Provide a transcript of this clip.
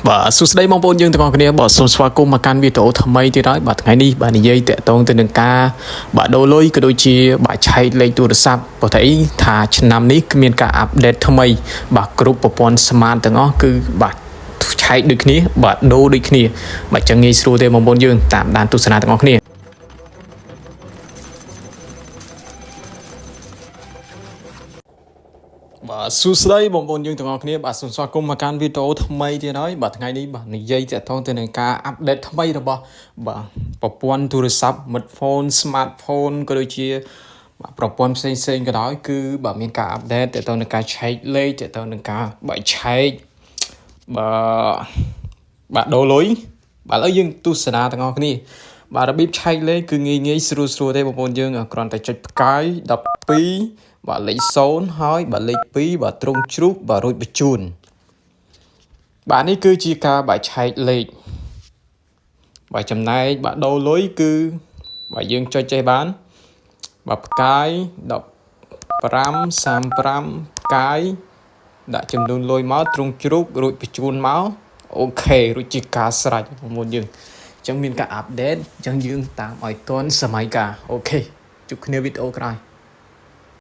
បាទសួស្តីបងប្អូនយើងទាំងអស់គ្នាបាទសូមស្វាគមន៍មកកាន់វីដេអូថ្មីទៀតហើយបាទថ្ងៃនេះបាទនិយាយតាក់ទងទៅនឹងការបាទដូរលុយក៏ដូចជាបាទឆែកលេខទូរស័ព្ទព្រោះតែអីថាឆ្នាំនេះគ្មានការ update ថ្មីបាទគ្រប់ប្រព័ន្ធ smart ទាំងអស់គឺបាទឆែកដូចគ្នាបាទដូរដូចគ្នាបាទចឹងងាយស្រួលទេបងប្អូនយើងតាមដានទស្សនាទាំងអស់គ្នា បាទសួស្តីបងប្អូនយើងទាំងអស់គ្នាបាទសូមស្វាគមន៍មកកាន់វីដេអូថ្មីទៀតហើយបាទថ្ងៃនេះបាទនិយាយទាក់ទងទៅនឹងការ update ថ្មីរបស់បាទប្រព័ន្ធទូរស័ព្ទ smartphone smartphone ក៏ដូចជាបាទប្រព័ន្ធផ្សេងផ្សេងក៏ដោយគឺបាទមានការ update ទាក់ទងនឹងការឆែកលេខទាក់ទងនឹងការបាទឆែកបាទបាទដូរលុយបាទឥឡូវយើងទស្សនាទាំងអស់គ្នាបាទរបៀបឆែកលេខគឺងាយងាយស្រួលស្រួលទេបងប្អូនយើងគ្រាន់តែចុចផ្កាយ12បាទលេខ0ហើយបាទលេខ2បាទត្រង់ជ្រូកបាទរួចបញ្ជូនបាទនេះគឺជាការបាទឆែកលេខបាទចំណែកបាទដូរលុយគឺបាទយើងចុចចេះបានបាទផ្កាយ15 35ផ្កាយដាក់ចំនួនលុយមកត្រង់ជ្រូករួចបញ្ជូនមក OK រួចជាការស្រេចបងប្អូនយើងអញ្ចឹងមានការ update អញ្ចឹងយើងតាមឲ្យទាន់សម័យកាល OK ជួបគ្នាវីដេអូក្រោយ។